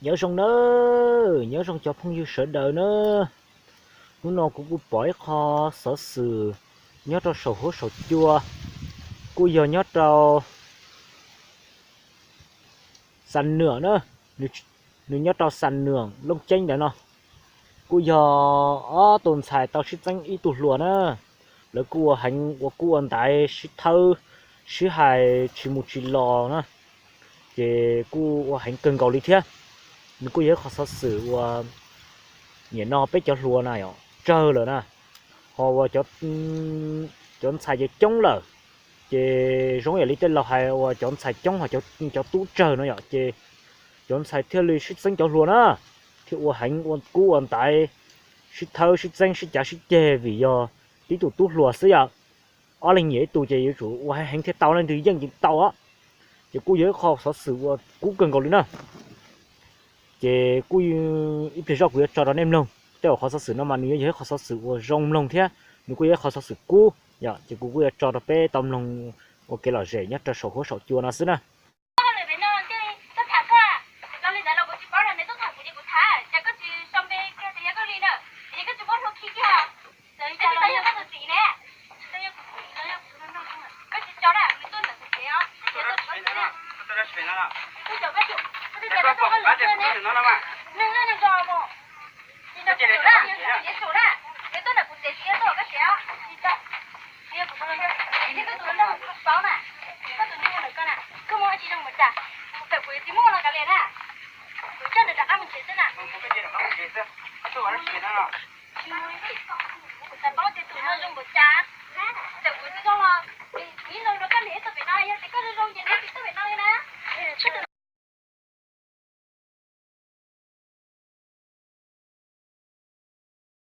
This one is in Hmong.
Nyob zoo na, nyob zoo cov phooj ywg sawv daws na. Hnub no kuv kuj pom ib qho xov xwm nyob rau saum huab saum cua, kuj yog nyob rau Xam Nwam na, nws nyob rau Xam Nwam Looj Ceeb ntawd no. Kuj yog ob tug ntxhais tau sib txeeb ib tug hluas na, lawv kuj ua heev ua kub ua ntaiv sib thawb, sib hais tsis mus tsis los na, ces kuj ua heev kawg nkaus li thiab. Nws kuj yog ib qho xov xwm uas nim no peb cov hluas na yom tsawg lawm na, ho uas cov ntxhais ces coob lawm, ces zoo yam li tej laus hais uas cov ntxhais coob ho cov tub tsawg no yom, ces cov ntxhais thiaj li sib txeeb cov hluas na, thiaj ua heev ua kub ua ntaiv, sib thawb sib txeeb sib cav sib ceg vim yog tib tug tub hluas xwb yom. Ob leeg nyiam ib tug ces yuav tsum ua heev heev thiaj tau, leej twg yeej tsis tau os. Ces kuj yog ib qho xov xwm uas kub kawg nkaus li na. Ces kuj ib pliag zoj kuv yuav tso rau nej mloog. Tej uas qhov xov xwm no mas nws yuav yog ib qho xov xwm uas zoo mloog thiab nws kuj yog ib qho xov xwm kub yom, ces kuv kuj yuav tso rau peb tau mloog ua kev lom zem nyob rau saum huab saum cua no xwb na.